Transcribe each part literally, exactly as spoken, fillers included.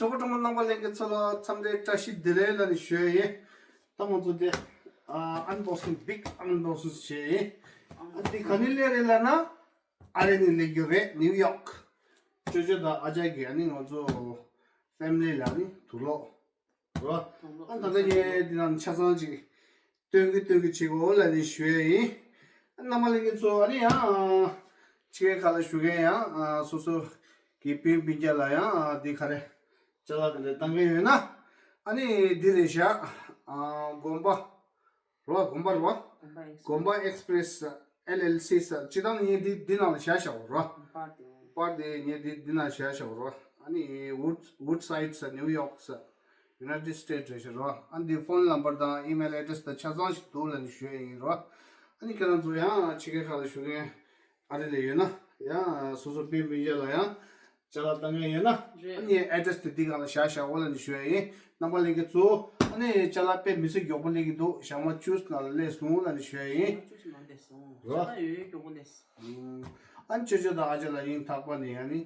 གྲོགས་པོ་གྲོགས་མོ་རྣམ་པ་ལྷན་རྒྱས་ཚོ་ལ་འཚམས་འདྲིའི་བཀྲ་ཤིས་བདེ་ལེགས་ལབ་ནས་ཞུ་ཡ་ཡིན། ད་ང་ཚོ་དེ་ཨན་བོག་སིང་། བིག་ཨན་བོག་སིང་བྱས་ཡིན། ཨ་འདི་ག་ནས་སླེབས་རེད་ལབ་ན། ཨ་རི་ནས་སླེབས་རྒྱུ་རེད། ནིའུ་ཡོག་ཅོ་ཅོ་དང་ཨ་ཅག་གིས་ཨ་ནི་ང་ཚོ་ཕེ་མི་ལི་ལ་ནི་དུག་ལོག་རོ། ཨ་ད་ལྟ་ངས་འདི་ནང་ཆ་ཚང་ཅིག་སྟོན་གི་སྟོན་གི་བྱེད་དགོས་ལབ་ནས་ཞུ་ཡ་ཡིན། རྣམ་པ་ལྷན་རྒྱས་ཚོ་ཨ་ནི་ཡང་ཕྱི་རྒྱལ་ཁག་ལ་བཞུགས་མཁན་ཡང་སོ་སོ་གི་སྤུན་སྤུན་ཀྱག་ལ་ཡང་འདི་ག་རེ་ཅ་ལག་དེ་འདྲ་བཏང་མཁན་ཡོད་ན། ཨ་ནི་འདི་རེད་བཞག་དགོན་པ་རོ། དགོན་པ་རོ། དགོན་པ་ཨེགས་པི་རེ་སི་ཨེལ་ཨེལ་སི་ཟེར། སྤྱིར་བཏང་ངས་འདི་འདི་ནང་ལ་བཞག་བཞག་རོ། པར་དེ་ངས་འདི་འདི་ནང་བཞག་བཞག་རོ། ཨ་ནི་Wood Woodside ཟེར། New York ཟེར། United States རེད་ཤག་རོ། ཨ་འདི་ཕོན་ནམ་བར་དང་ཨི་མེལ་ཨེ་ཌི་རེ་སི་དང་ཆ་ཚང་ཞིག་འདུག་ལབ་ནས་ཞུ་ཡ་ཡིན་རོ། ཨ་ནི་ཁྱེད་རང་ཚོ་ཡང་ཕྱི་རྒྱལ་ཁག་ལ་བཞུགས་མཁན་ཨ་རི་ལ་ཡོད་ན། ཡང་སོ་སོ་སྤུན་སྤུན་ཀྱག་ལ་ཡང་ཅ་ལག་བཏང་མཁན་ཡོད་ན། རེད། ཨ་ནི་ཨེ་ཌི་རེ་སི་དེ་འདི་སྒང་ལ་བཞག་བཞག་འོ་ལབ་ནས་ཞུ་ཡ་ཡིན། རྣམ་པ་ལྷན་རྒྱས་ཚོ། ཨ་ནི་ཅ་ལག་དཔེ་མི་སྲིད་མགྱོགས་པོ་སླེབས་ཀྱི་འདུག་ཞག་མ་བཅུ་ནང་ལ་སླེབས་སོང་ལབ་ནས་ཞུ་ཡ་ཡིན། བཅུ་ནང་སླེབས་སོང་། རོ། ཞག་ཡོད་མགྱོགས་པོ་སླེབས་སོང་། ཨ་ནི་ཅོ་ཅོ་དང་ཨ་ཅག་ལ་ཡིན་ཐག་པ་ནས་ཨ་ནི་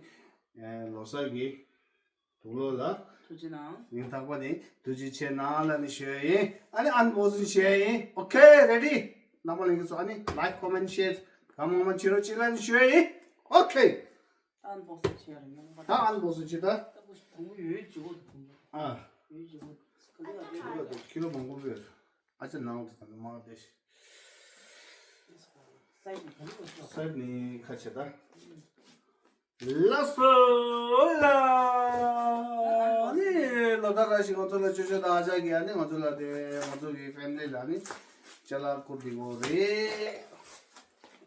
ལོ་གསར་གྱི་དུག་ལོག་ལ་ཐུགས་རྗེ་གནང་། ཡིན་ཐག་པ་ནས་ཐུགས་རྗེ་ཆེ་གནང་ལབ་ནས་ཞུ་ཡ་ཡིན། ཨ་ནི་ཨན་བོག་སིང་བྱེད་ཡ་ཡིན། ཨོ་ཁེ། རེ་ཌི། རྣམ་པ་ལྷན་རྒྱས་ཚོ་ཨ་ནི་ལའིཀ་ཀོ་མེན་ཊི་ཤེར་གང་མང་མང་བྱེད་རོགས་བྱེད་ལབ་ནས་ཞུ་ཡ་ཡིན། ཨོ་ཁེ། ཨན་བོག་སིང་བྱེད་ཡ་རེད། ཡོང་པ་ད་ཨན་བོག་སིང་བྱེད་ད། ད་ཁོ་དང་པོ་ཡོད་བྱེད་དགོས་འདུག་ཨ། ཡོད་བྱེད་དགོས་འདུག་ཁ་ལོ་ཡ་ཁ་ལོ་ཡ་ཁ་ལོ་མང་པོ་ཡོད། ཨ་ཅག་ནང་དུ་དང་མ་བསྡད་ཤིག་སའིཌ་ནས་ག་རེ་ཤོག་སའིཌ་ནས་ཁ་ཕྱེ་ད། ལགས་སོ་ལ། ཨ་ནི་ལོ་ལྟར་ར་ཞིག་ང་ཚོ་ལ་ཅོ་ཅོ་དང་ཨ་ཅག་གིས་ཨ་ནི་ང་ཚོ་ལ་དེ་ང་ཚོ་གི་ཕེ་མི་ལི་ལ་ནི་ཅ་ལག་བསྐུར་བསྡད་ཡོད་རེད།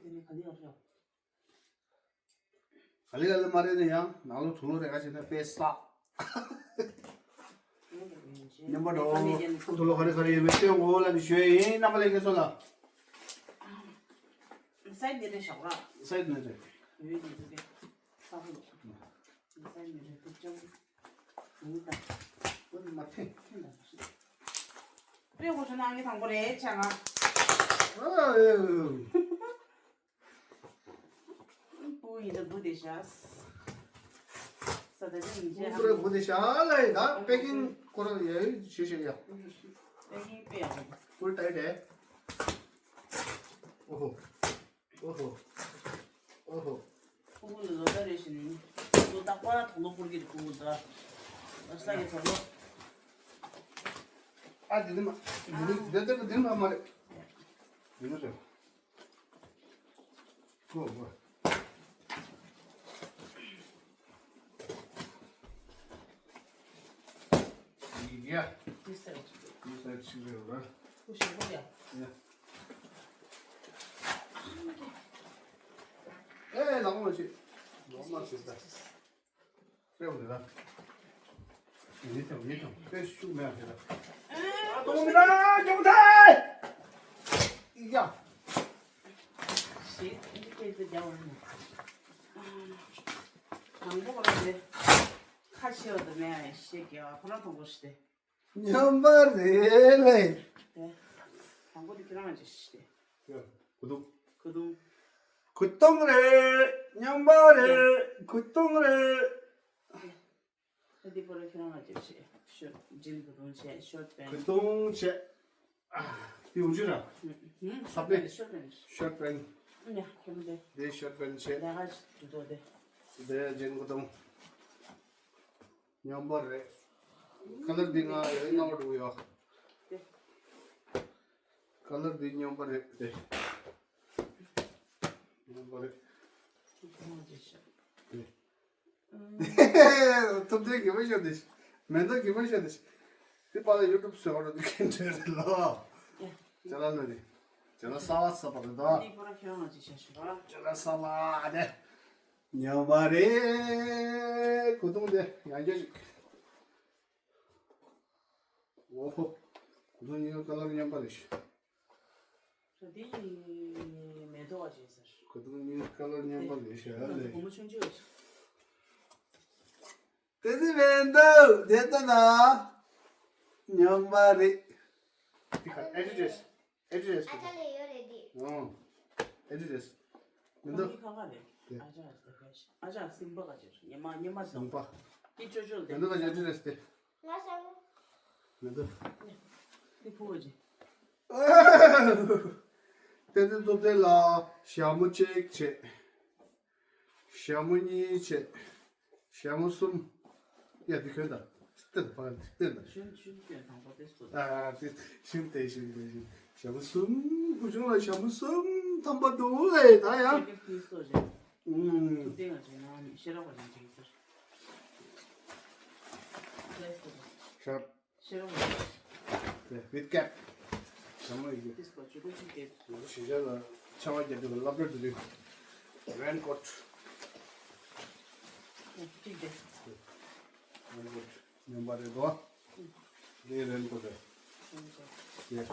དེ་ནས་ག་ལེ་ཡོད་རེད། ག་ལེ་ག་ལེ་མ་རེད་ན་ཡང་ནང་ལོགས་དུག་ལོག་རེ་ཁ་བྱས་ན་དཔེ་བསགས། མཉམ་པར་འགྲོ། དུག་ལོག་ག་རེ་ག་རེ་ཡོད་མེད་སྟོན་དགོས་ལབ་ནས་ཞུ་ཡ་ཡིན། རྣམ་པ་ལྷན་རྒྱས་ཚོ་ལ། སའིཌ་ནས་རེད་ཤག་ར། སའིཌ་ནས་རེད། ཡོད་ཀྱི་འདུག་གས། ས་ཁུ་ལོག་སའིཌ་ནས་རེད་འདུག་ཅང་། འདུག་ད། འོ་ནི་མ་ཐེངས་ཐེངས་ད་ཞིག་སྤྲད་དགོས་བྱུང་ན་ཨང་ཀི་དང་པོ་རེད་བྱ་ང་། ཨ། པུ་ཡིན་ད་བུ་དེ་ཤ། ས་ད་ཅི་ཡིན་ཅེ། པུ་རེ་བུ་དེ་ཤ་ལ་ཡིན་ད། པེ་ཀིང་ཁོ་རང་ཡ་ཡི་ཤེས་ཤེས་ཡ། པེ་ཀིང་པེ་ཡ། ཕུལ་ཊའིཊ་ཨེ། ཨོ་ཧོ། ཨོ་ཧོ། ཨོ་ཧོ། ཕྲུ་གུ་ནི་ལོ་ཟླ་རེ་བཞིན་ལོ་རྟག་པར་དུག་ལོག་བསྐུར་གྱི་འདུག་ཕྲུ་གུ་ད། ས་ཡི་དུག་ལོག་ཨ་དེ་འདི་མ། འདི་འདི་འདི་འདི་འདི་མ་མ་རེད། འདི་འདི་རེད། གོ་གོ། ཡ། འདི་ཟེར། འདི་ཟེར་ཆི་རེད་བ། ཁུ་ཞེ་པོ་ཡ། ཡ། ཨེ་ལག་མ་བྱེད། ལག་མ་བྱེད་ད། སེ་བ་རེད་ད། ཡིན་ཐང་ཡིན་ཐང་དཔེ་ཤུགས་མེད་རེད་ད། ཨ་གཏོང་མི་ད་སྐྱོང་ཐལ། ཡ། ཞེས་འདི་སྐད་ཆ་རྒྱག་བར་ནས། དང་པོ་ཁོ་རང་དེ་ཁ་ཕྱེ་བ་དང་མེད་ཞེས་རྒྱག་པ་ཁོ་རང་དང་པོ་ཞིག་སྟེ། སྙོམས་པ་རེད་ལེ། དེ་དང་པོ་དེ་ཁྱེད་རང་ཅི་ཞིག་སྟེ། ཡ། གུ་དུང་། གུ་དུང་། གུ་དུང་རེད། སྙོམས་པ་རེད། གུ་དུང་རེད། ཨ་འདི་པོ་ར་ཁྱེད་རང་ལ་བྱེད་ཤོ་ཤོ་ཇིན་གུ་དུང་བྱས་ཤོར་ཊི་པེན། གུ་དུང་བྱས། ཨ། དེ་འུ་ཅུ་ར། ཧུམ། ཧུམ། ས་པེན། ཤོར་ཊི་པེན། ཤོར་ཊི་པེན། ཡ་ཁྱེད་རང་དེ། དེ་ཤོར་ཊི་པེན་བྱས། ལས་ཀ་ཞིག་འདུག་དེ། དེ་ཇིན་གུ་དུང་། སྙོམས་པ་རེད། ཁ་ལར་འདི་ང་ཡོད་ན་འགྲོ་ཡོད། དེ། ཁ་ལར་འདི་སྙོམས་པ་རེད་དེ། སྙོམས་པ་རེད། ཁྱེད་རང་བྱེད་ཤོག་དེ། ཐུབ་བསྟན་དགེ་བ་ཤོད་དེ། མེ་མདའ་དགེ་བ་ཤོད་དེ། དེ་པ་ལ་ཡུ་ཊུབ་བཟོས་པ་འདུག་གིན་འདྲ་རེད་ལོ། ཅ་ལག་ལ་རེད། ཅ་ལག་གསར་པ་གསར་པ་རེད་དོ། འདི་པོ་ར་ཁྱོད་རང་ཅི་བྱ་ཞུ་བ། ཅ་ལག་གསར་པ་དེ། ཉོ་མ་རེད། གོ་ཐུང་དེ་ཡང་བསྐྱར་ཞིག་ཨོ་ཧོ། གོ་ཐུང་གཉིས་ཀ་ཀ་ལར་མཉམ་པ་རེད་ཤག་ད་དེ་ཡིན་མེ་ཏོག་བྱས་ཟེར། གོ་ཐུང་གཉིས་ཀ་ཀ་ལར་མཉམ་པ་རེད་ཤག་ང་ཚོ་ལེ། སྒོར་མོ་ཆུང་ཆུང་ཡོད་ཤག་དེ་ཚོ་མེད་འདུག་དེ་ལྟ་ན། ཉམས་པ་རེད། དེ་ག་ཨེ་ཌི་ཌི་ཌས། ཨེ་ཌི་ཌས་རེད། ཨ་ཅག་ལ་ཡོད་རེད་དེ། ཨོ། ཨེ་ཌི་ཌས། མི་འདུག་ཁོང་གཉིས་ཁ་ཁ་རེད། དེ། ཨ་ཅག་ཨ་ཅག་སིམ་པ་ག་ཅིག་ཉི་མ་ཉི་མ་སིམ་པ། ཀི་ཅོ་ཅོ་ལ་དེ་ནི་ང་ཅག་ཅི་རེད་ཟེར་ཏེ། ང་ས་མོ། མི་འདུག་དེ་ཕུ་བོ་ཅི། བསྟན་འཛིན་སྟོབས་ལྡན་ལགས་ཞྭ་མོ་གཅིག་བྱས། ཞྭ་མོ་གཉིས་བྱས། ཞྭ་མོ་གསུམ། ཡ་དེ་གྱོན་དང་། སྟན་དང་ཕ་ག་སྟན་དང་། ཞུན་ཞུན་གྱོན་དང་པོ་དེ་སུ། ཨ་དེ་ཞུན་དེ་ཞུན་དེ་ཞུན། ཞྭ་མོ་གསུམ། བུ་ཆུང་ལ་ཞྭ་མོ་གསུམ་ཐམ་པ་འདུག་ལེ་ད་ཡ། ཁྱེད་ཀྱི་སུ་ཞེ། ཨུམ། ཐུབ་བསྟན་ང་ཅིག་ན་ཤེས་རབ་པ་ཅན་ཅིག་ཟེར། ཤེས་རབ། ཤེས་རབ་པ་ཅན། དེ་ཝིད་ཀེབ། ཞྭ་མོ་ཡི་གེ། དེ་སུ་ཇུ་གུ་ཅིག་དེ། ང་ཚོ་གཞིས་ཆགས་ལ་ཆར་པ་བརྒྱབ་དུས་སློབ་གྲྭར་འགྲོ་དུས་རེན་ཀོཊ། ཅིག་དེ། རེན་ཀོཊ་ཉམས་པ་རེད་དོ། འདི་རེན་ཀོཊ་རེད། ཡེ།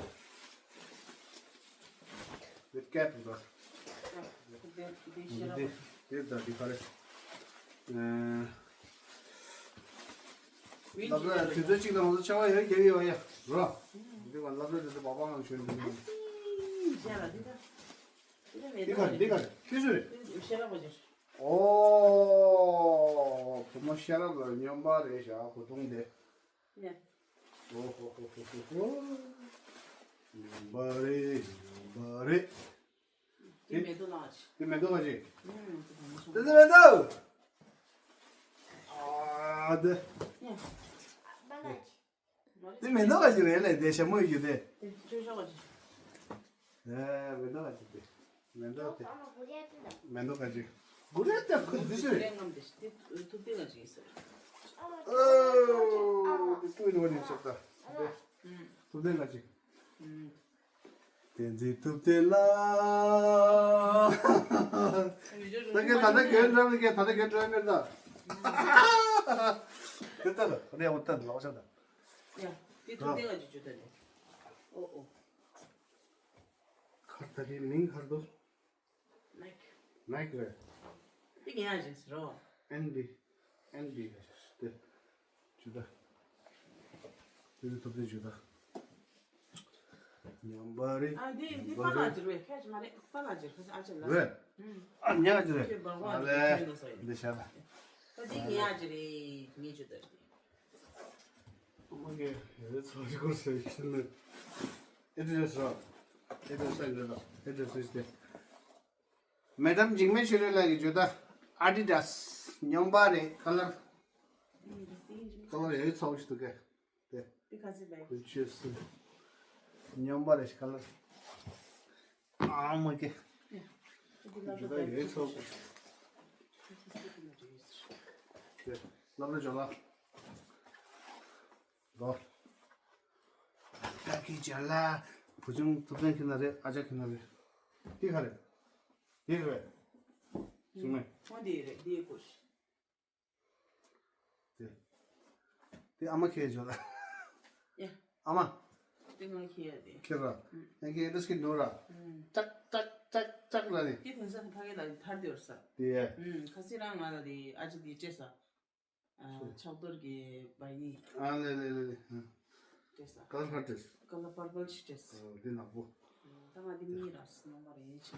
ཝིད་ཀེབ་འདུག་འདི་ཤེས་རབ་པ་ཅན། འདི་ད་འདི་ག་རེ། ཨ། སློབ་གྲྭ་དུས་ཚོད་གཅིག་དང་ང་ཚོ་ཆར་པ་ཡོད་རྒྱབ་ཡོད་པ་ཡ། རོ། འདི་ག་སློབ་གྲྭ་དུས་ཚོད་བག་བག་ངང་བྱོན་འདུག་ཨ་ཙི། ཤེས་རབ་འདི་ད། འདི་ག་རེ་འདི་ག་རེ་ཅི་ཞིག་རེད། ཤེས་རབ་པ་ཅན། ཨོ། བུ་མོ་ཤེས་རབ་ལ་སྨྱོན་པ་རེད་ཤག་གོས་ཐུང་དེ། ཡ། ཨོ་ཧོ་ཧོ་ཧོ་ཧོ་ཧོ། སྨྱོན་པ་རེད་སྨྱོན་པ་རེད། དེ་མེ་ཏོག་ལགས། དེ་མེ་ཏོག་ལགས་ཀྱི། ཨུམ། དེ་དེ་མེ་ཏོག་ཨ་དེ། ཡ། དེ་མེ་ཏོག་ལགས་ཀྱི་རེད་ལེ་དེ་ཞྭ་མོ་ཡོད་དེ། དེ་ཅོ་ཅོ་ལགས་ཀྱི། ཨེ་མེ་ཏོག་ལགས་ཀྱི་དེ། མེ་ཏོག་དེ། མེ་ཏོག་ལགས་ཀྱི། གུ་རེ་དེ་གུ་དེ་ཤི་རེད། ཐུབ་བསྟན་ལགས་ཀྱི་ཟེར། ཨོ་དེ་ཐུབ་བསྟན་ལགས་ཀྱི་ཟེར་ད། དེ། ཨུམ། ཐུབ་བསྟན་ལགས་ཀྱི། ཨུམ། བསྟན་འཛིན་ཐུབ་བསྟན་ལགས། ད་གིན་ད་ལྟ་གྱོན་འགྲོ་མི་གིན་ད་ལྟ་གྱོན་འགྲོ་མི་ད། དེ་ལྟ་ལ་རེ་འོ་ལྟ་ལ་ལོག་ཤ་ད། ཡ། དེ་ཐུབ་བསྟན་ལགས་ཀྱི་ཇུ་ད་ནི། ཨོ་ཨོ། ཁར་ད་དེ་མིང་ཁར་དུ། ནའིཀ། ནའིཀ་རེད། དེ་ངས་ཡང་བྱས་ཟེར་རོ། ཨེན་བི། ཨེན་བི་རེད་དེ། ཇུ་ད། དེ་ཚོ་ཐུབ་བསྟན་ཇུ་ད། ཉམས་པ་རེད། ཨ་འདི་འདི་པ་ལགས་ཀྱི་རེད། ཁྱད་མ་རེད། པ་ལགས་ཀྱི་རེད། ཁ་ཆེ་ཨ་ཅེ་ལགས། རེད། ཨུམ། ཨ་ཉག་ཅིག་རེད། ཁྱོད་འབར་བ་ཨ་ལེ། འདི་ཤ་ལ། ད་འདི་ངས་ཡང་ཅིག་རེད། ངས་ཅིག་ད་རེད། ཨ་མ་གི་ཡ་རེད་ཚོ་ཞིག་གོ་སོ་ཡིན་ནི། ཨེ་ཌི་ཌ་སི་ར། ཨེ་ཌི་ཌ་སི་ཡིན་རེད་ལ། ཨེ་ཌི་ཌ་སི་ཡིན་ཏེ། མེ་ཌམ་འཇིགས་མེད་ཆོས་སྒྲོན་ལགས་ཀྱིས་བརྗོད་ད། ཨ་ཌི་ཌ་སི་ཉམས་པ་རེད་ཁ་ལར། ཁ་ལར་ཡ་རེད་ཚོ་ཞིག་འདུག་གས། དེ། དེ་ག་ཚོད་རེད། ཁོས་ཆོས་སུ། ཉམས་པ་རེད་ཁ་ལར། ཨ་མ་ཀེ། ཇུ་ད་ཡོད་ཚོགས། དེ་སློབ་གྲྭ་ཇོ་ལགས། ལོ། ད་ཀི་ཇ་ལ། བུ་ཆུང་ཐུབ་བསྟན་ཁྱེད་ན་རེད་ཨ་ཅག་ཁྱེད་ན་རེད། དེ་ག་རེད། དེ་རེད། བྱུང་མེད། ཁོང་དེ་རེད་དེ་གོ། དེ། དེ་ཨ་མ་ཁྱེད་ཇོ་ལ། ཡ། ཨ་མ། དེ་ང་ཁྱེད་ཡ་དེ། ཁྱེད་ར། ཨུམ། ཡང་ཁྱེད་ཨེ་ཌི་ཌ་སི་གི་འགྲོ་ར། ཨུམ། ཅག་ཅག་ཅག་ཅག་ལ་ནི། དེ་དེང་སང་ཕ་གི་ལ་ཐར་དེ་བར་ས། དེ་ཡ། ཨུམ། ཁ་སི་རང་ང་ལ་དེ་ཨ་ཅག་དེ་སྤྲད་ས། ཨ། ཕྱག་རྡོར་གྱི་བ་ཡིན། ཨ་ལེ་ལེ་ལེ་ལེ། ཨ། སྤྲད་ས། ཀ་ལར་ཧ་སྤྲད་ས། ཀ་ལར་པར་པལ་ཞིག་སྤྲད་ས། ཨོ་དེ་ནག་པོ། ད་ང་འདི་གཉིས་རག་སོང་ནོ་མ་རེད་ཆེ།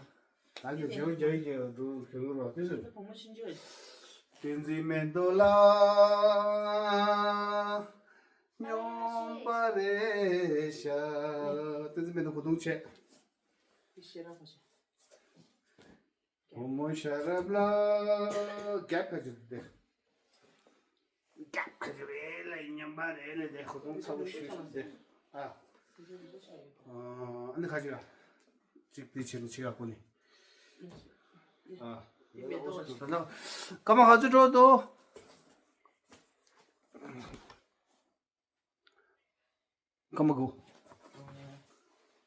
ད་ཀྱི་རྒྱལ་བ་རྒྱལ་བའི་རྒྱལ་བ་འགྲོ་གི་ངོ་རོགས་དེ་ཟེར། ད་བུ་མོ་ཤིན་ཅི་བ། བསྟན་འཛིན་མེ་ཏོག་ལགས་སྨྱོན་པ་རེད་ཤག་བསྟན་འཛིན་མེ་ཏོག་གོ་ཐུང་ཆེ། དེ་ཤེས་རབ་པ་ཆེ། བུ་མོ་ཤ་རབ་ལ་རྒྱབ་ཁ་ཅིག་དེ། རྒྱབ་ཁ་ཅིག་རེད་ལ་ཉམས་པ་རེད་ལ་དེ་ཁོ་ཐོང་ཚ་བོ་ཤུ་ཤུ་དེ། ཨ། ཨ་ནི་ཁ་ཅིག་ཨ། ཅིག་དེ་ཆེ་ནི་ཆེ་ག་ཁོ་ནི། ཨ། ད་ན་སྐར་མ་ག་ཚོད་འགྲོ་འདུག་སྐར་མ་དགུ།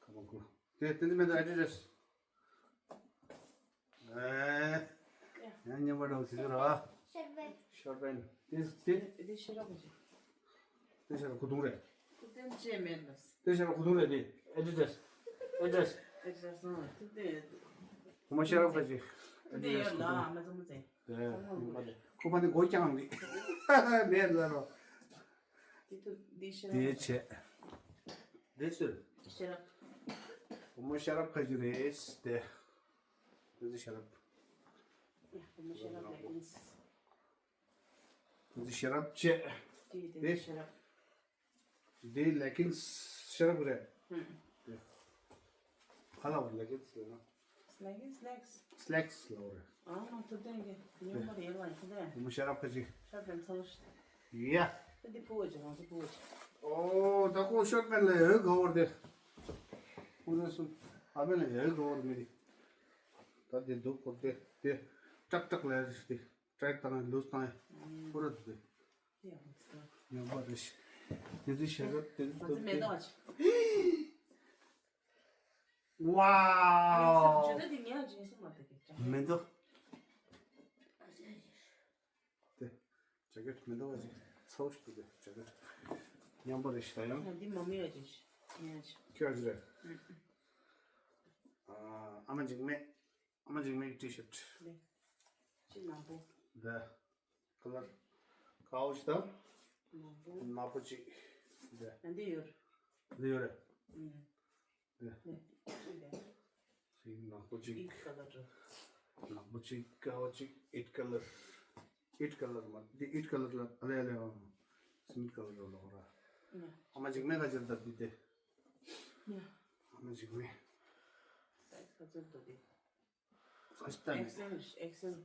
སྐར་མ་དགུ། དེ་དེ་འདི་མེད་ད་ཨེ་ཌི་ཌ་སི། ཨེ། ཡང་ཉམས་པ་འགྲོ་ཟེར་ར། ཤོར་པན། ཤོར་པན། དེ་དེ། དེ་ཤེས་རབ་ཀྱི། དེ་ཤེས་རབ་གོ་ཐུང་རེད། ཐུབ་བསྟན་ཅེས་མེད་ལ། དེ་ཤེས་རབ་གོ་ཐུང་རེད་དེ། ཨེ་ཌི་ཌ་སི། ཨེ་ཌི་ཌ་སི། ཨེ་ཌི་ཌ་སི། ཐུབ་བསྟན། བུ་མོ་ཤེས་རབ་ཁ་ཅིག་ཨེ་ཌི་ཌ་སི་གོ་ཐུང་། དེ་ཡིན་པ་རེད། ཁོ་པ་ནི་མགོ་རྐྱང་རེད། མེད་ལ་རོ། དེ་ཐུབ་འདི་ཤེས་རབ། དེ་བྱས། འདི་ཚོས། ཤེས་རབ། བུ་མོ་ཤེས་རབ་ཁ་ཅིག་རེད་དེ། འདི་ཚོ་ཤེས་རབ། ཡ་བུ་མོ་ཤེས་རབ་ལ་ཡིན། འདི་ཤེས་རབ་བྱས། དེ་དེ་དེ་ཤེས་རབ། འདི་ལེ་གིན་སི་ཤེས་རབ་རེད། ཧུམ། དེ་ག་ལ་བ་ལེ་གིན་སི་ལ་ན། ལེ་གིན་སི་ལེག་སི། སི་ལེག་སི་ལ་བ་རེད། ཨ་མ་ཐུབ་བསྟན་གྱི་ཉོན་པར་ཡོད་ལ་ཡིན་ཁོ་ཐེ། ཁོ་མོ་ཤེས་རབ་ཁ་ཅིག་ཤོར་ཕེན་ཚོ་ཡ། ད་འདི་ཕུ་བོ་ཅིག་ང་ཚོ་ཕུ་བོ་ཅིག་ཨོ་ད་ཁོ་ཤོར་ཕེན་ལ་ཡོད་ག་བོར་དེ། ཁོ་ཚོ་སུ་ཨ་མེ་ལ་ཡོད་ག་བོར་མི་དེ། ད་དེ་འདུག་གོ་དེ་དེ་ཀྲག་ཀྲག་ལ་ཡོད་དེ། ཊའིཊ་བཏང་ལུས་བཏང་ཡ་པུ་ར་དེ། ཡག་པོ་རེད། ཡག་པོ་རེད། དེ་ཚོ་ཞེ་དྲག་དེ་ཚོ་ང་ཚོ་མེ་ཏོག་ཅིག་ཝའོ། ཇུ་ད་དེ་ངས་ཇིན་སི་མ་ཐུབ་ཀྱི་ཅང་། མེ་ཏོག་དེ་ཇེ་ཀེཊ་མེ་ཏོག་ཅིག་ཚོགས་ཤིག་དེ་ཇེ་ཀེཊ་ཉམས་པོ་རེད་ཤག་ཡང་། ང་འདི་མ་མི་ཡ་ཇིན་སི་ངས་ཇིན་ཁྱོད་ཨ་ཅི་རེད། ཨ་མ་འཇིགས་མེད། ཨ་མ་འཇིགས་མེད་ཀྱི་ཊི་ཤར་ཊི། ཅི་ནག་པོ། འདི། ཁ་ལར། ཁ་བོ་ཞིག་དང་། ནག་པོ། ནག་པོ་ཅིག་འདི། ཨ་འདི་ཡོད། འདི་ཡོད་རེད། ཨུམ། འདི། འདི། ཅི་འདི། ཅིག་ནག་པོ་ཅིག་ཨིཊ་ཁ་ལར་རེད། ནག་པོ་ཅིག་དཀར་བོ་ཅིག་ཨིཊ་ཁ་ལར། ཨིཊ་ཁ་ལར་མ། འདི་ཨིཊ་ཁ་ལར་ལ་ཨ་ལེ་ཨ་ལེ་ཨ། སི་མེན་ཊི་ཁ་ལར་ལ་ལོག་ར། ཨུམ། ཨ་མ་འཇིགས་མེད་ག་ཅིར་ད་འདི་དེ། ཨུམ། ཨ་མ་འཇིགས་མེད། ད་ག་ཚོད་འདུག་དེ། ཨེག་སེལ། ཨེག་སེལ།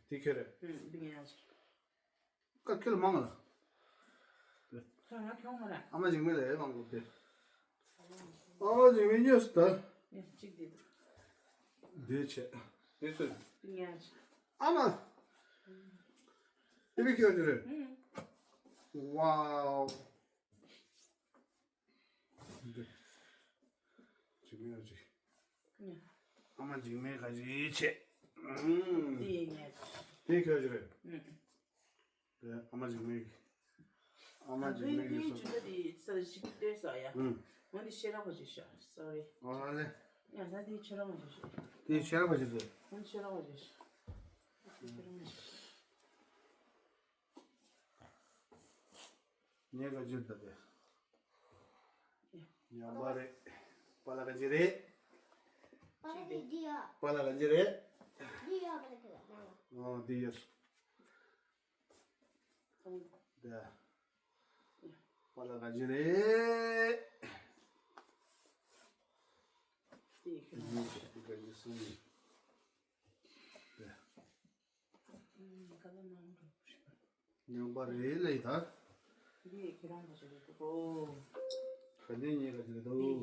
དེ་ཁྱོད་རེད། ཧུམ། འདི་ངའི་ཨ་ཅག་ཀ་ཁྱོད་ལ་མང་ལ། ཁྱོད་ང་ཁྱོད་མ་རེད། ཨ་མ་འཇིགས་མེད་ལ་ཡའི་མང་གོ་དེ། ཨ་མ་འཇིགས་མེད་ཉོས་སུ་ད། ཡ་གཅིག་དེ་འདུག་དེ་བྱས། དེ་ཚོས། འདི་ངའི་ཨ་ཅག་ཨ་མ། དེ་བི་ཁྱོད་ཀྱི་རེད། ཧུམ། ཝའོ། འདི། འཇིགས་མེད་ཨ་ཅིག་ཨ་མ་འཇིགས་མེད་ག་ཅིག་བྱས། ཨུམ། དེ་ཡིན་ངས། དེ་ཁྱོད་ཀྱི་རེད། ཨུམ། དེ་ཨ་མ་འཇིགས་མེད་ཀྱི། ཨ་མ་འཇིགས་མེད་ཀྱི་སོ། དེ་ཅུ་ད་དེ་ས་ཞིག་ལྟོས་ས་ཡ། ཨུམ། ང་འདི་ཤེས་རབ་པ་ཅིག་ཤ་སོ་རི། ཨ་ལེ། ཡ་ད་དེ་ཁྱོད་རང་མ་ཅིག་ཤ། དེ་ཤེས་རབ་པ་ཅིག་ཟེར། ང་འདི་ཤེས་རབ་པ་ཅིག་ཤ། ཁྱོད་རང་མ་ཅིག་ཤ། ངས་ག་ཅིར་ད་དེ། ཉམས་པ་རེད། པ་ལ་ག་ཅི་རེད། པ་ལ་ག་ཅི་རེད། འོ་འདི་ཡོད། འདི། པ་ལ་ག་ཅི་རེད། འདི་ག་ཅི་སོང་། འདི། ཉམས་པ་རེད་ལེ་ད། འདི་ཁྱེད་རང་ག་ཅི་རེད་འདུག་གོ། ག་འདི་ངས་ག་ཅི་རེད་འདུག་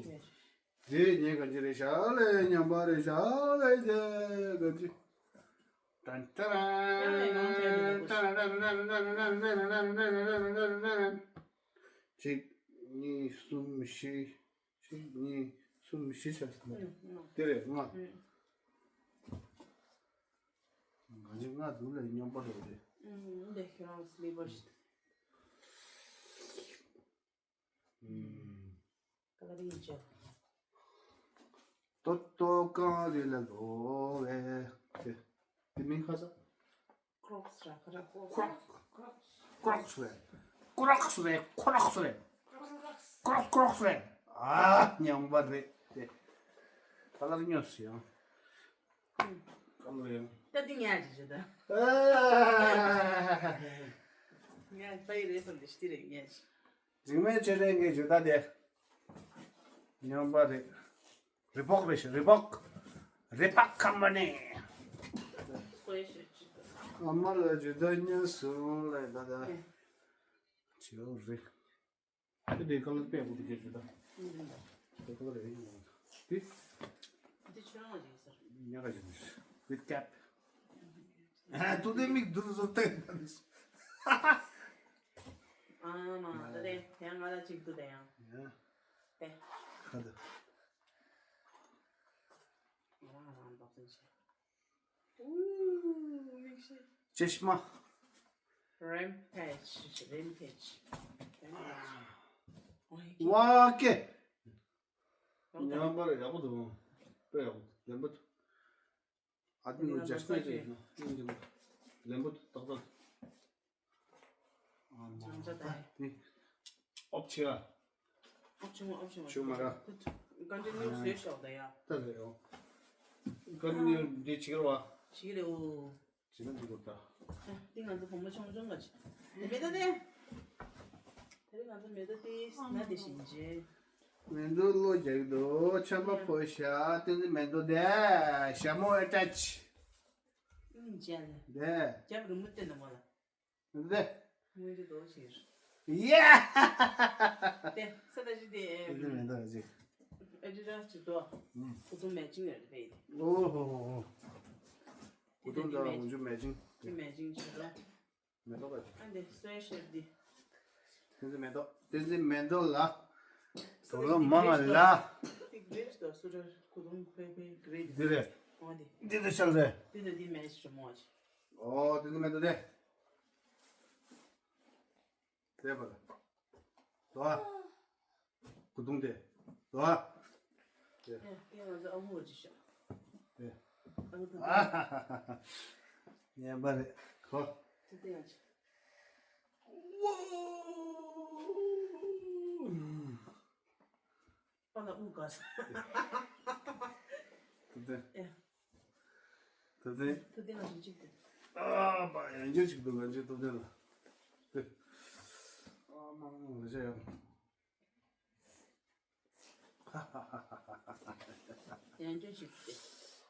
འདི་ངས་ག་ཅི་རེད་ཤག་ལེ། ཉམས་པ་རེད་ཤག་ལེ་དེ་ག་ཅི། ཏན་ཏན་ཏན་ཏན་ཏན། གཅིག་གཉིས་གསུམ་བཞི། གཅིག་གཉིས་གསུམ་བཞི་ཆ་ཟིན་པ་རེད། དེ་རེད་ལྔ། ང་ཚོ་ལྔ་འདུག་ལ་མཉམ་པ་རེད་དེ། འདི་ཁྱོད་རང་སི་ལི་པར་ཞིག་ཏོ་ཏོ་གང་རེད་ལ་ལོ་བས། དེ་དེ་མིང་ཁ་ས། Crocs ར་ཁ་ར་Crocs། Crocs རེད། Crocs རེད། Crocs རེད། Crocs Crocs རེད། ཨ་ཉམས་པ་རེད་དེ། ད་ལར་ཉོས་སོང་ཡང་། ད་འདི་ངས་ཅི་བྱེད་ད། ཨ། ངས་ཕ་ཡི་རེད་བསམ་དེ་ཤི་རེད་ངས་ཅི། འཇིགས་མེད་ཆེ་ལས་ངས་ཇི་ལྟ་དེ། ཉམས་པ་རེད། རི་བོག་རེད་ཤག་རི་བོག་རི་བོག་ཁམ་པ་ནི། ཨ་མ་ལ་ཇི་ལྟ་ཉན་སོང་ལ་ད་ད། ཇི་ལོ་རི། དེ་དེ་ཁ་ལ་པད་གོ་དུ་ཇི་ལྟ། དེ་ཁ་ལ་རེད་ཡིན་ནོ། དེ། དེ་ཁྱོད་རང་ལ་ཡིན་ཟེར། ཉག་ག་ཡིན། With cap། ཨ་ཏུ་དེ་མིག་དུ་བཟོ་ཏེ། ཨ་མ་ད་དེ་ཡང་ང་ལ་ཅིག་ཏུ་དེ་ཡང་། ཡ། དེ། ཁ་དུ། ང་རང་རང་འབབ་ཚན་ཆེ། ཨུ་མིག་ཤེ། ཅེཤ་མ། Rampage། Rampage། ཝ་ཀེ། ཉམས་པ་རེད་ཡག་པོ་འདུག་དཔེ་ཡག་པོ་ལེན་པ་འདུག་ཨ་ཏི་ནུ་ཇེ་སི་ནེ་ཅེ་ན་ལེན་པ་འདུག་ཏག་ཏག་ཨ་མ་ད་ནི་ཨོབ་ཆེ་བ། ཨོབ་ཆེ་མ་ཨོབ་ཆེ་མ་ཆེ་མ་ར། ཀན་ཊི་ནིའུ་བཟོས་ཤོག་ད་ཡ། ད་རེད་ཨོ། ཀན་ཊི་ནིའུ་འདི་བྱེད་ཀྱི་རེད་བ། བྱེད་ཀྱི་རེད་འོ། ཇི་ལྟར་འདུག་ད། ཨ། འདི་ང་ཚོ་བུ་མོ་ཆུང་ཆུང་ག་ཅིག་མེ་ཏོག་དེ། དེ་རིང་ང་ཚོ་མེ་ཏོག་དེ་ན་དེ་བཞིན་བྱས། མེ་ཏོག་བློ་རྒྱག་གི་འདུག་ཆམ་པ་ཕོ་ཤ་བསྟན་འཛིན་མེ་ཏོག་དེ་ཞྭ་མོ་ཨེ་ཊེཆ། ཨིན་ཇལ། དེ། རྒྱབ་རི་མོ་བསྟན་ན་མོ་ལ། དེ། དངོས་གཞི་རྡོ་ཆེར། ཡ། དེ་ས་ད་ཅི་དེ། དེ་མེ་ཏོག་ཅིག་ཨེ་ཌི་ཌ་སི་ཅིག་འདུག་ཨུམ། ཁུ་ཚུར་མེ་ཅིང་ཡོད་རེད་དེ། ཨོ་ཧོ་ཧོ་ཧོ། ཁུ་ཚུར་དང་ངུ་ཆུ་མེ་ཅིང་། དེ་མེ་ཅིང་ཅིག་འདུག་མེ་ཏོག་ག་ཅིག་ཨ་འདི་སོའི་ཤེར་འདི། བསྟན་འཛིན་མེ་ཏོག་བསྟན་འཛིན་མེ་ཏོག་ལ། དོ་ལོ་མ་མ་ལ། དེ་ག་རེ་ཞིག་འདུག་སུ་ར་ཁུ་ཚུར་ཁོའི་ཁོའི་ག་རེ་འདི་རེད། ཨོ་འདི། འདི་དེ་ཤར་རེད། འདི་དེ་འདི་མེ་ཅིང་མོ་ཅིག་ཨོ་བསྟན་འཛིན་མེ་ཏོག་དེ། དེ་བར། དོ། ཀུ་དུང་དེ། དོ། དེ། ཨེ། དེ་ང་ཚོ་ཨ་ཁུ་བ་ཅི་ཤག་དེ། ཨ་ཁུ་དང་། ཨ་ཧ་ཧ་ཧ། ངན་པ་རེད། གོ། དེ་དེ་ཡང་ཅི། ཝོ། པ་ལ་དབུ་དགའ་ས། དེ་དེ། ཨེ། ད་ལྟའི། ད་ལྟའི་ང་ཚོ་གཅིག་ཏུ། ཨ་མ་ཡང་བསྐྱར་ཅིག་འདུག་ང་ཚོའི་སྟོབས་ལྡན་ལ། དེ། ཨ་མ་ང་ཚོ་ཡང་། ཡང་བསྐྱར་ཅིག་སྟེ།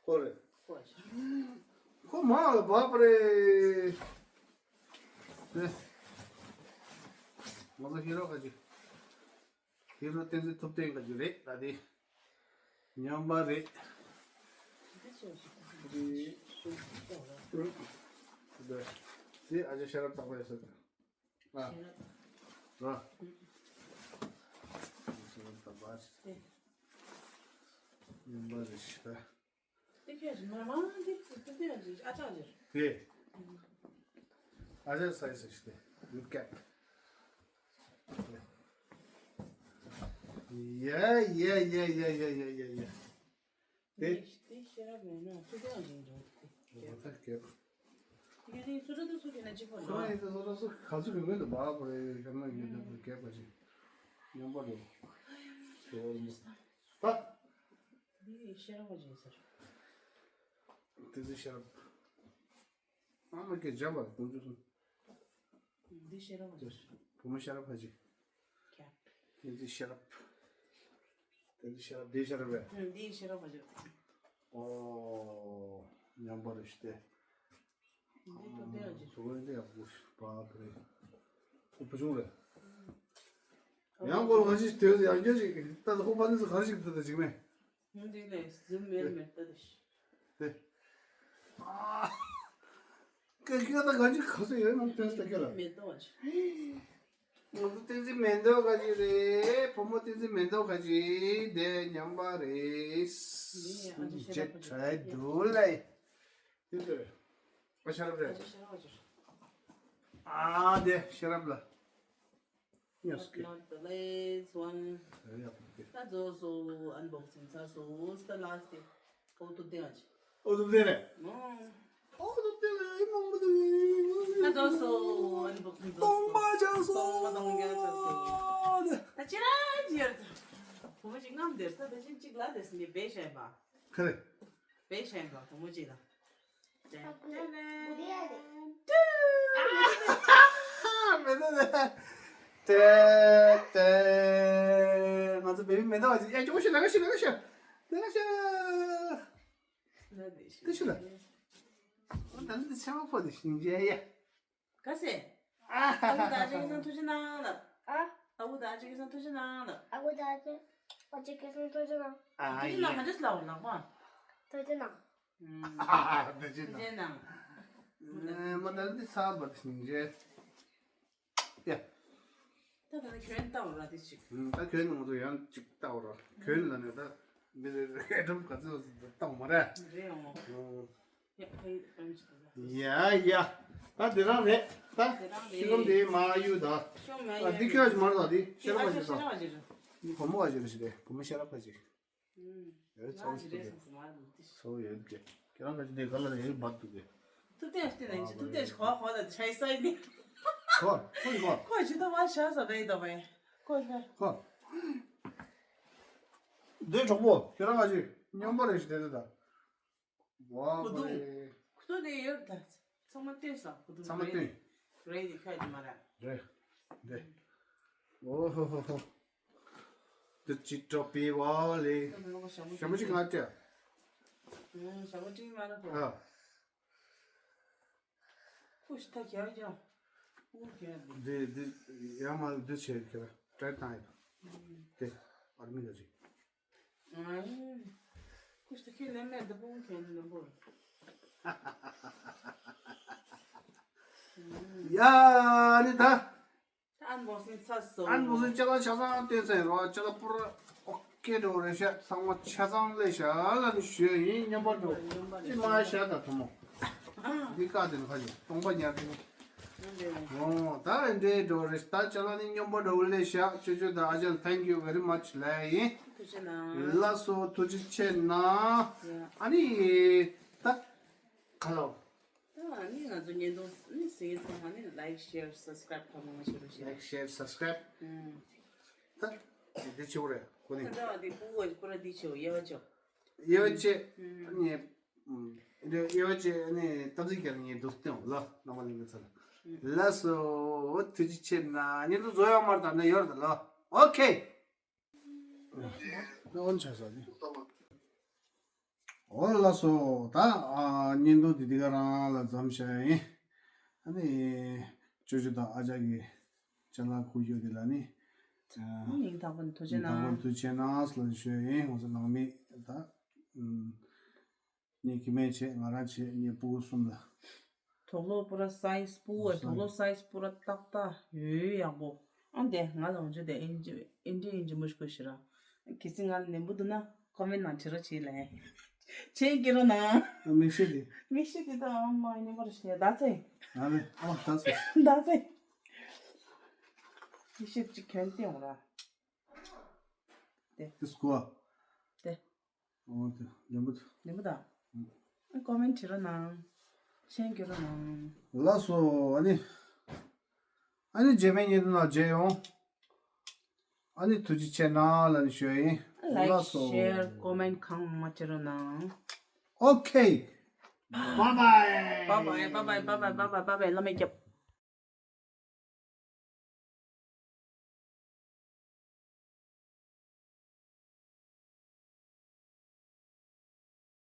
ཁོ་རེད། ཁོ་ཞིག་ཁོ་མ་བབ་རེད། དེ། ང་ཚོ་ཤེས་རོགས་ག་ཅིག་དེ་རུ་བསྟན་འཛིན་ཐུབ་བསྟན་ག་རྒྱུ་རེད་ད་དེ། ཉམས་པ་རེད། དེ་ཨ་ཅེ་ཤེས་རབ་བརྟག་པ་ཡོད་ས་དེ། ཨ། ཤེས་རབ། ར། ཤེས་རབ་བརྟག་པ་ཞིག་དེ། ཉམས་པ་རེད་ཤི་ད། དེ་ཁྱོད་ཀྱི་མ་མང་དེ་ཚོ་དེ་ཡང་ཅིག་ཨ་ཅག་ཅིག་དེ། ཨ་ཅག་སའི་ཟེར་ཞིག་དེ། ཡུ་ཀེབ། ཡ་ཡ་ཡ། དེ། དེ་ཤེས་རབ་མེད་ན་སུ་དེ་ཡང་ཅིག་འགྲོ་དེ། ད་ཀེབ། ཡུལ་དེ་སུ་ར་དེ་སུ་དེ་ན་ཅིག་པོ་ཁོ་ར་ཡིན་དེ་སོ་ར་སུ་ག་ཚོད་ཡོད་མེད་དུ་བ་པོ་རེ་ཤ་མ་ཡོད་དེ་ཀེབ་པ་ཅིག་ཉམས་པ་རེད། ཤོར་མོ། ད། འདི་ཤེས་རབ་ཅིག་ཟེར། དེ་ཚོ་ཤེས་རབ། ཨ་མ་སྐད་འཇམ་པ་དགོངས་རྒྱུ་སོང་། འདི་ཤེས་རབ་ཅིག་བུ་མོ་ཤེས་རབ་ཕ་ཅིག་ཀྱ། དེ་ཚོ་ཤེས་རབ། དེ་ཚོ་ཤེས་རབ་དེ་ཤེས་རབ་རེད། འདི་ཤེས་རབ་ཕ་ཅིག་ཨོ། ཉམས་པ་རེད་ཤི་སྟེ། འདི་ཏུ་ཏེ་ཡོད་ཅིག་བུ་མོ་འདི་ཡག་པོ་ཤི་པ་རེད། ཁོ་བུ་ཆུང་རེད། ཡང་སྐོར་ག་ཅིག་དེ་ཡང་སྐྱོ་ཅིག་ད་ལྟ་ཁོ་པ་ནི་ཚོ་ག་རེ་ཞིག་ད་ལྟ་ཅིག་མེད། ཧུམ། འདི་ལས་ཟུམ་མེར་མེར་ལྟ་དུ་ཤི། དེ། ཨ། ཀེ་ཀེ་ད་ག་ཅིག་ག་ཚོད་ཡོད་ནམ་ཐོན་སྟེ་ཀེ་ལ། མེ་ཏོག་ཅིག་ང་ཚོ་བསྟན་འཛིན་མེ་ཏོག་ག་ཅིག་རེད། བུ་མོ་བསྟན་འཛིན་མེ་ཏོག་ག་ཅིག་དེ་ཉམས་པ་རེད། འདི་ཡང་ཨ་ཅེ་ཤེས་རབ་ཅེ་ཁྲའི་འདུག་ལེ། དེ་ལྟར། ཨ་ཤེས་རབ་རེད། ཨ་ཅེ་ཤེས་རབ་ཅིག་ཨ་དེ་ཤེས་རབ་ལ། Yes, okay. Not the last one. Hurry up, okay. ད་རྫོགས་སོ། ཨན་བོག་སིང་ཚར་སོ། Who's the last day? ཨོ་ཐུབ་བསྟན་ཨ་ཅེ། ཨོ་ཐུབ་བསྟན་རེད། ཨོ་ཐུབ་བསྟན་རེད། མང་པོ་འདུག་ད་རྫོགས་སོ། ཨན་བོག་སིང་རྫོགས་སོ། སྟོང་པ་ཆགས་སོ། སྟོང་པ་སྟོང་རྒྱ་ཆགས་སོ། ད་ཅི་ར་ཅི་ཡར་ད། བུ་མོ་ཅིག་རྔམ་བསྡད་ས་ད་ཅི་ཅིག་ལ་དེ་སི་ནི་བེ་ཤན་པ། ཁ་རེད། བེ་ཤན་པ་བུ་མོ་ཅིག་ལ། མེད་ནི་ཏེ་ཏེ། ང་ཚོ་བེ་བི་མེ་ཏོག་ཅིག་ཡ་ཅོ་ཤི་ལ་ཤི་ལ་ཤི་ལ་ཤི་ལ་ཤི། ཏེ་ཤི་ལ། ཨོ་ད་ནི་ཏེ་ཆེན་པོ་ཕོ་དེ་ཤིང་ཅེ་ཡ། ག་སེ། ཨ་ཧ་ཧ། ཨ་ཁུ་ད་ཅི་གི་སང་ཐུགས་རྗེ་གནང་ལབ། ཨ། ཨ་ཁུ་ད་ཅི་གི་སང་ཐུགས་རྗེ་གནང་ལབ། ཨ་ཁུ་ད་ཅི། ཨ་ཅི་གི་སང་ཐུགས་རྗེ་གནང་། ཨ་ཐུགས་རྗེ་གནང་། ཡ། ག་འདྲས་ལབ་ལགས་པ། ཐུགས་རྗེ་གནང་། ཨ་ཐུགས་རྗེ་གནང་། ཨེ་མ་ད་འདི་ཚར་བ་དེ་སྙིང་རྗེ། ཡ། ད་ད་ནི་གྱོན་ལྟ་བ་ར་དེ་ཅིག་ད་གྱོན་ནང་དུ་ཡང་ཅིག་ལྟ་བ་ར། གྱོན་ལ་ནི་ད་འདི་རེ་རེ་འགྲམ་ག་ཚོད་ལྟ་བ་མ་ར། རེད་ཡོང་། ཡ་ཕ་ཡི་ཨམ་ཅིག་ད། ཡ་ཡ། ད་དེ་རང་རེད་ད། དེ་རང་རེད། ཤི་ཁམ་དེ་མ་གཡུ་ད། ཤོ་མ་ཨ་འདི་ཡ་ཁྱོད་ཅིག་མ་རེད་ད་འདི་ཤེས་རབ་ཨ་ཅིག་ཅེ་ད། ཤེས་རབ་ཨ་ཅེ་ད། འདི་བུ་མོ་ཨ་ཅེ་རེད་ཤི་དེ་བུ་མོ་ཤེས་རབ་ཨ་ཅེ། ཡོད་ཚོགས་ཤིག་འདུག་གས། ཚོགས་ཡོད་གས། ཁྱེད་རང་ག་ཅི་དེ་ག་ལ་ཡོད་འབབ་འདུག་གས། ཐུབ་བསྟན་ཨ་ཅེ་ཐུབ་བསྟན་ཨ་ཅེ་གོ་གོ་ལ་ཆ་ཡི་ས་ཡི་ནི། གོ་གོ་གོ། ཁོ་ཅི་ད་བ་ཤ་ས་བས་ད་བས། ཁོ་ཤ། གོ། འདི་གྲོགས་པོ་ཁྱེད་རང་ག་ཅི་སྙོམས་པོ་རེད་ཤི་དེ་དེ་ད། ཝ་གོ་དུ། ཁུ་ཏོ་དེ་ཡོད་ད། ཚང་མ་བཏོན་ས་ཁོ་ཚོ་ཚང་མ་བཏོན། རེད་དེ་ཁ་ཡི་མ་ར། རེད། འདི། ཨོ་ཧོ་ཧོ་ཧོ། འདི་ཅི་འདྲ་པི་བ་ལེ། ཞྭ་མོ་ཞྭ་མོ་ཞྭ་མོ་ཅིག་ང་ཅག་ཞྭ་མོ་ཅིག་མ་ར་ཨ། ཕུ་ཤི་ཐ་ཁྱེར་ཀྱང་། ཕུ་ཁྱེར་འདི། འདི་འདི་ཡང་མ་འདི་བྱས་ཁྱེར་ཏྲེ་བཏང་ཡོད། དེ་ཨར་མི་ག་ཅིག་ཁུ་ཤི་ཐ་ཁྱེར་ལེན་མེད་འདི་ཕུ་ཁྱེར་ནི་ལམ་བོ། ཡ་ནི་ད། ཨན་བོ་སིན་ཚ་སོ། ཨན་བོ་སིན་ཅ་ལག་ཆ་ཚང་སྟོན་ཚེ་རོ་ཅ་ལག་པུར་ཨོ་ཀེ་འགྲོ་རེད་ཤག་ཚང་མ་ཆ་ཚང་ལས་ཤག་ལ་ནི་ཞུ་ཡིན་སྙོམས་པ་འགྲོ། ཅི་མ་ཤ་ད་ཐུ་མོ། འདི་ཀ་དེ་ནི་ཁ་ཅིག་སྟོང་པ་ཉར་དེ། ཨོ་ད་རེ་འདྲེ་འགྲོ་རེད་ད་ཅ་ལག་ནི་སྙོམས་པ་འགྲོ་ལས་ཤག་ཅོ་ཅོ་ད་ཨ་ཅག་thank you very much ལ་ཡིན། ཐུགས་རྗེ་གནང་། ལགས་སོ་ཐུགས་རྗེ་ཆེ་གནང་། ཡ། ཨ་ནི་ད་ཁ་ལོ། ད་ནི་ང་ཚོ་བརྙན་ཐུང་ནི་གཟིགས་ཚང་མ་ནི་like share subscribe ཕ་མ་ང་ཤེས་རོགས་ཞེས། Like share subscribe ཨུམ། ད་འདི་ཆེ་བོ་རེད་ཁོ་ནི། ད་འདི་ཕུ་བོ་པུ་ར་འདི་ཆེ་བོ་ཡ་བ་ཆོ། ཡ་བ་ཆེ་ཨུམ། ནི་ཨུམ། འདི་ཡ་བ་ཆེ་ནི་སྟབས་གཟིགས་ཀྱང་ངས་འདུག་སྟེང་ལ་ནང་པ་ལིང་གི་ཚ་ལ། ལགས་སོ་ཐུགས་རྗེ་ཆེ་ན་བརྙན་ཐུང་བཟོ་ཡག་མར་ད་ནི་ཡོད་རེད་ད་ལ་ཨོ་ཁེ། ཨོན་ཆ་ས་ནི། ཨོ་ལགས་སོ། ད་ཨ་བརྙན་ཐུང་འདི་འདི་ག་རང་ལ་མཚམས་བཞག་ཡིན། ཨ་ནི་ཅོ་ཅོ་དང་ཨ་ཅག་གི་ཅ་ལག་ཁུར་རྒྱུ་འདི་ལ་ནི། ཨ་སྙིང་ཐག་པ་ནས་ཐུགས་རྗེ་གནང་། ཐུགས་རྗེ་གནང་ལ་ཞུ་ཡིན། ང་ཚོ་ནང་མི་ད་ཨུམ། ངས་ཁྱི་མེད་བྱས་ང་རང་བྱས་ངས་སྤུ་གུ་གསུམ་ལ། དོག་ལོ་པུ་ར་སའི་ཛི་སྤུ་གུ་དོག་ལོ་སའི་ཛི་སྤུ་ར་ཏག་ཏག་ཡོད་ཡག་པོ། ཨ་འདས་ང་ལ་འོང་ཆུ་དེ་ཨིན་ཇི་ཨིན་ཇི་ཨིན་ཇི་མུ་ཤ་ཁོ་ཤི་ར། གལ་སྲིད་ང་ལ་ནན་པོ་འདུག་ན་ཀོ་མེན་ནང་བྲིས་རོགས་བྱེད་ལ། ཆེན་སྐྱེ་རོགས་གནང་། མིག་ཤེལ་དེ། མིག་ཤེལ་དེ་ད་ཨ་མ་ཉན་པར་ཤེས་ད་ཚེ། ང་ལ་ཨ་ད་ཚེ། ད་ཚེ། མིག་ཤེལ་གཅིག་གྱོན་ཏེ་འོང་ར། དེ། དེ་སྐུ་བ། དེ། ཨོ་དེ་ལེན་པོ་དེ། ལེན་པོ་དང་། ཨ་ཀོ་མེན་བྲིས་རོགས་གནང་། ཤན་སྐྱོན་རོགས་གནང་། ལགས་སོ་ཨ་ནི། ཨ་ནི་རྗེས་མའི་ཉིན་ལ་མཇལ་ཡོང་། ཨ་ནི་ཐུགས་རྗེ་ཆེ་གནང་ལ་ནི་ཞུ་ཡིན། ལགས་སོ། ཤེར་ཀོ་མེན་གང་མ་བྲིས་རོགས་གནང་། ཨོ་ཁེ། Bye bye. Bye bye, bye bye, bye bye, bye bye, བླ་མས་སྐྱབས།